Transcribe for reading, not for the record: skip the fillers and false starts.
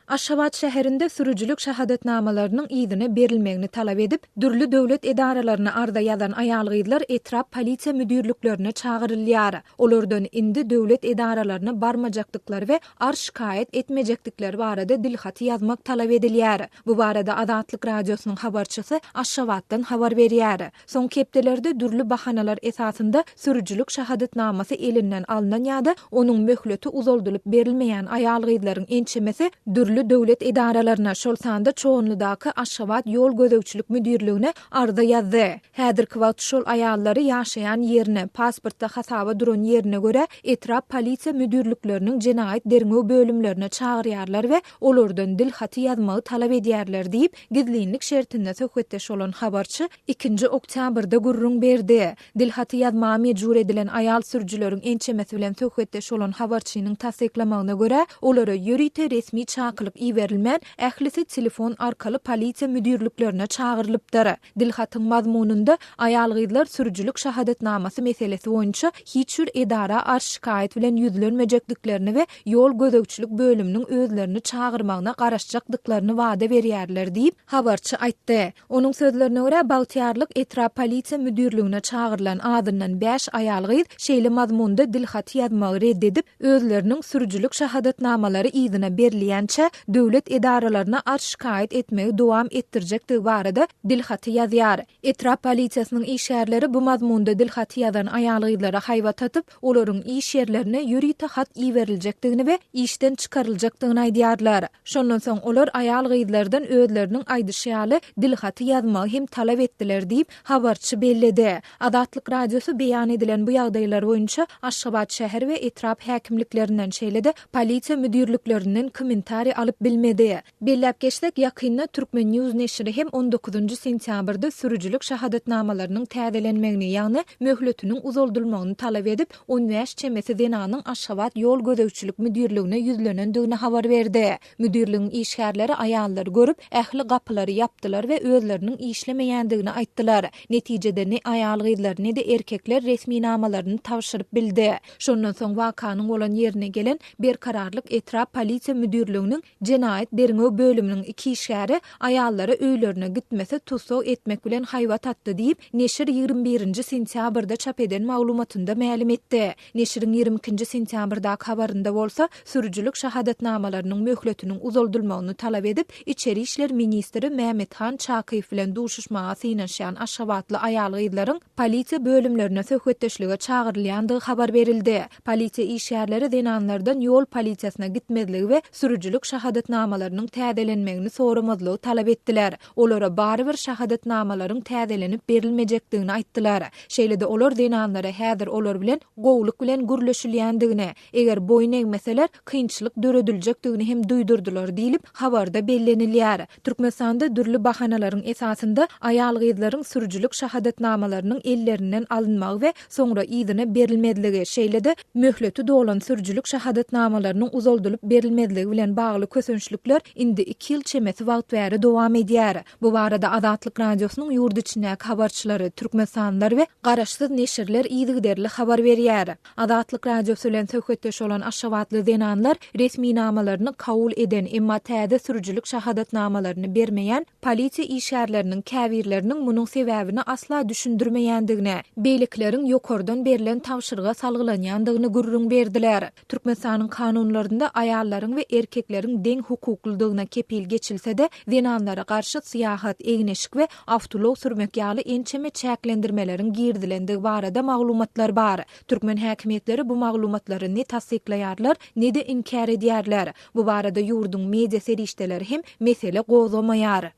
Aşgabat şäherinde sürüjilik şahadatnamalarynyň yzyna berilmegini talap edip, dürli döwlet edaralaryna arza ýazan aýal-gyzlar etrap polisiýa müdirliklerine çagyrylýar. Olardan indi döwlet edaralaryna barmajakdyklary we arz-şikaýat etmejekdikleri barada dilhaty ýazmak talap edilýär. Bu barada Azatlyk Radiosynyň habarçysy Aşgabatdan habar berýär. Soňky hepdelerde dürli bahanalar esasynda sürüjilik şahadatnamasy elinden alnan ýa-da onuň möhleti uzaldylyp berilmeýän aýal-gyzlaryň ençemesi dürli döwlet edaralaryna, şol sanda Çoganlydaky Aşgabat ýol gözegçilik müdirligine arza ýazdy. Häzirki wagt şol aýallary ýaşaýan ýerine, pasportda hasaba duran ýerine görä etrap polisiýa müdirlikleriniň jenaýat derňew bölümlerine çagyrýarlar we olardan dil haty ýazmagy talap edýärler diýip, gizlinlik şertinde söhbetdeş bolan habarçy ikinji oktýabrda gürrüň berdi. Dil haty ýazmaga mejbur edilen aýal sürüjileriň ençemesi bilen söhbetdeş bolan habarçynyň tassyklamagyna görä, olara ýörite resmi çakylyk iberilmän, ählisi telefon arkaly polisiýa müdirliklerine çagyrylypdyr. Dilhatyň mazmunynda aýal-gyzlar sürüjilik şahadatnamasy meselesi boýunça hiç bir edara arz-şikaýat bilen ýüzlenmejekdiklerini we ýol gözegçilik bölüminiň özlerini çagyrmagyna garaşjakdyklaryny wada berýärler diýip, habarçy aýtdy. Onuň sözlerine görä, Bagtyýarlyk etrap polisiýa müdirligine çagyrylan azyndan bäş aýal-gyz şeýle mazmunda dilhaty ýazmagy red edip, özleriniň sürüjilik şahadatnamalary yzyna berilýänçä döwlet edaralaryna arz-şikaýat etmegi dowam etdirjekdigi barada dilhaty ýazýar. Etrap polisiýasynyň işgärleri bu mazmunda dilhaty ýazan aýal-gyzlara haýbat atyp, olaryň iş ýerlerine ýörite hat iberiljekdigini we işden çykaryljakdygyny aýdýarlar. Şondan soň olar aýal-gyzlardan özleriniň aýdyşy ýaly dilhaty ýazmagy hem talap etdiler diýip, habarçy belledi. Azatlyk Radiosy beýan edilen bu ýagdaýlar boýunça Aşgabat şäher we etrap häkimliklerinden, şeýle-de polisiýa müdirliklerinden kommentariý alyp bilmedi. Belläp geçsek, ýakynda Turkmen. News neşiri hem on dokuzynjy sentýabrda sürüjilik şahadatnamalarynyň täzelenmegini, ýagny möhletiniň uzaldylmagyny talap edip, 15 çemesi zenanyň Aşgabat ýol gözegçilik müdirligine ýüzlenendigini habar berdi. Müdirligiň işgärleri aýallary görüp, ähli gapylary ýapdylar we özleriniň işlemeýändigini aýtdylar. Netijede ne aýal-gyzlar, ne-de erkekler resminamalaryny tabşyryp bildi. Şondan soň wakanyň bolan ýerine gelen Berkararlyk etrap polisiýa müdirliginiň Jenaýat derňew bölüminiň iki işgäri aýallara öýlerine gitmese tussag etmek bilen haýbat atdy diýip, neşir 21 nji sentýabrda çap eden maglumatynda mälim etdi. Neşiriň 22 nji sentýabrdaky habarynda bolsa, sürüjilik şahadatnamalarynyň möhletiniň uzaldylmagyny talap edip, içeri işler ministri Mämmethan Çakyýew bilen duşuşmaga synanyşýan aşgabatly aýal-gyzlaryň polisiýa bölümlerine söhbetdeşlige çagyrylýandygy habar berildi. Polisiýa işgärleri zenanlardan ýol polisiýasyna gitmezligi we sürüjilik şahadatnamalarynyň täzelenmegini soramazlygy talap etdiler. Olara barybir şahadatnamalaryň täzelenip berilmejekdigini aýtdylar. Şeýle-de olar zenanlara häzir olar bilen gowulyk bilen gürleşilýändigini, eger boýun egmeseler, kynçylyk dörediljekdigini hem duýdurdylar diýlip, habarda bellenilýär. Türkmenistanda dürli bahanalaryň esasynda aýal-gyzlaryň sürüjilik şahadatnamalarynyň ellerinden alynmagy we soňra yzyna berilmezligi, şeýle-de möhleti dolan sürüjilik şahadatnamalarynyň uzaldylyp berilmezligi bilen bagly kösençlikler indi iki ýyl çemesi wagt bäri dowam edýär. Bu barada Azatlyk Radiosynyň ýurt içindäki habarçylary, türkmenistanlylar we garaşsyz neşirler yzygiderli habar berýär. Azatlyk Radiosy bilen söhbetdeş bolan aşgabatly zenanlar resminamalaryny kabul eden, emma täze sürüjilik şahadatnamalaryny bermeýän polisiýa işgärleriniň käbirleriniň munuň sebäbini asla düşündirmeýändigini, beýlekileriň ýokardan berlen tabşyryga salgylanýandygyny gürrüň berdiler. Türkmenistanyň kanunlarynda aýallaryň we erkekleriň deň hukuklydygyna kepil geçilse-de, zenanlara garşy syýahat, egin-eşik we awtoulag sürmek ýaly ençeme çäklendirmeleriň girizilendigi barada maglumatlar bar. Türkmen häkimiýetleri bu maglumatlary ne tassyklaýarlar, ne-de inkär edýärler. Bu barada ýurduň media serişdeleri hem mesele gozgamaýar.